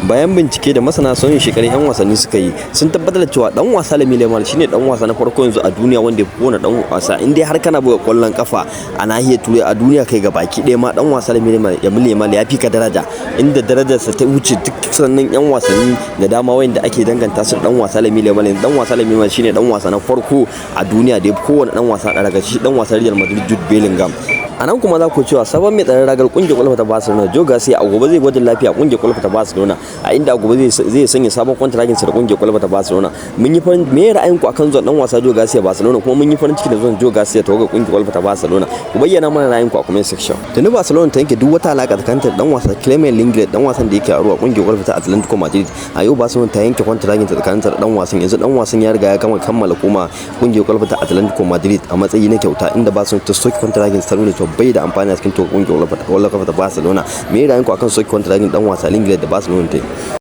Bayan bincike da masana sauyin shekarun 'yan wasanni suka yi, sun tabbatar da cewa dan wasa Lamine Yamal shine dan wasa na farko yanzu a duniya wanda ya fi kowane dan wasa, in dai har kana buga kwallon kafa a nahiyar Turai, a duniya kai baki ɗaya ma, dan wasa Lamine Yamal ya fi ka daraja, inda darajarsa ta wuce duk sannan 'yan wasanni da dama wanda ake danganta su dan wasa Lamine Yamal. Dan wasa Lamine Yamal shine dan wasa na farko a duniya da ya fi kowane dan wasa daga shi dan wasan Real Madrid, Jude Bellingham. A nan kuma za ku cewa sabon mai tsaron ragar kungiyar kwallon ta Barcelona, Joao Garcia, a gobe zai gwajin lafiya kungiyar kwallon ta Barcelona, a inda a gobe zai sanya sabon kwantaragin sa da kungiyar kwallon ta Barcelona. Mun yi farin me ra'ayin ku akan zuwan dan wasa Joao Garcia Barcelona? Kuma mun yi farin ciki da zuwan Joao Garcia ta waga kungiyar kwallon ta Barcelona. Ku bayyana mana ra'ayin ku a comment section. Tuni Barcelona ta yanke duk wata alaka tsakanin da dan wasa Clement Lenglet, dan wasan da yake a ruwa kungiyar kwallon ta Atletico Madrid. A yau Barcelona ta yanke kwantaragin ta tsakanin da dan wasan. Yanzu dan wasan ya riga ya gama kammala koma kungiyar kwallon ta Atletico Madrid a matsayi na kyauta, inda Barcelona ta soke kwantaragin ta nuna cewa bai da amfani a cikin to kungiyar kwallon kafa ta Barcelona. Me ra'ayin ku akan soke kwantaragin dan wasa Lenglet da Barcelona ta yi?